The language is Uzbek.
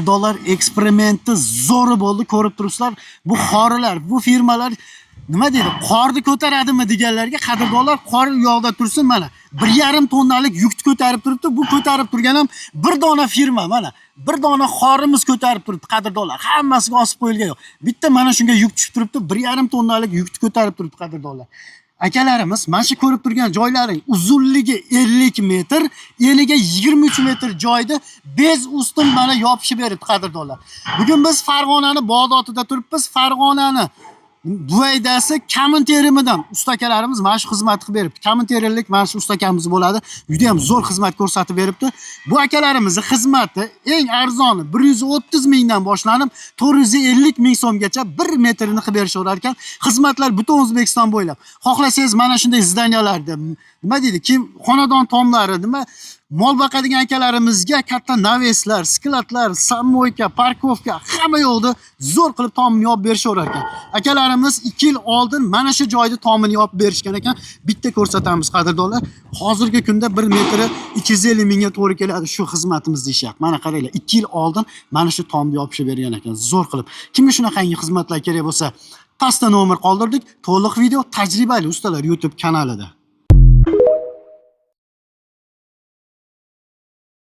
Dollar eksperimenti zo'ri bo'ldi, ko'rib turibsizlar. Bu xorilar, bu firmalar nima deydi, qorni ko'taradimi deganlarga, qadrdonlar, qor u yoqda tursin, mana 1,5 tonnalik yukni ko'tarib turibdi. Bu ko'tarib turgan ham bir dona firma, mana bir dona xorimiz ko'tarib turibdi, qadrdonlar. Hammasiga osib qo'yilgan yo'q, bitta mana shunga yuk tushib turibdi, 1,5 tonnalik yukni ko'tarib turibdi, qadrdonlar. Akalarimiz mana shu ko'rib turgan joylaring uzunligi 50 metr, eniga 23 metr joyda bez ustun mana yopishib beribdi, qadrdonlar. Bugun biz Farg'onani Bog'dotida turibmiz. Farg'onani Buvaydasi kamin terimidan usta akalarimiz mana shu xizmatni qilib beribdi. Kamin terimlik mana shu usta akamiz bo'ladi. Juda ham zo'r xizmat ko'rsatib beribdi. Bu akalarimizni xizmati eng arzoni 130 mingdan boshlanib 450 ming so'mgacha 1 metrini qilib berishaverar ekan. Xizmatlar butun O'zbekiston bo'ylab. Xohlasangiz mana shunday здания larda, nima deydi, kim xonadon tomlari, nima mol boqadigan akalarimizga katta навес lar, склад lar, самойка, парковка, hamma yoqda zo'r qilib tomini yopib berishaverar ekan. Akalarimiz 2 yil oldin mana shu joyda tomini yopib berishgan ekan. Bitta ko'rsatamiz, qadrdonlar. Hozirgi kunda 1 metri 250 mingga to'g'ri keladi shu xizmatimiz deyishyapti. Mana qaranglar, 2 yil oldin mana shu tomni yopishib bergan ekan, zo'r qilib. Kimga shunaqangi xizmatlar kerak bo'lsa, pastda nomer qoldirdik. To'liq video tajribali ustalar YouTube kanalida.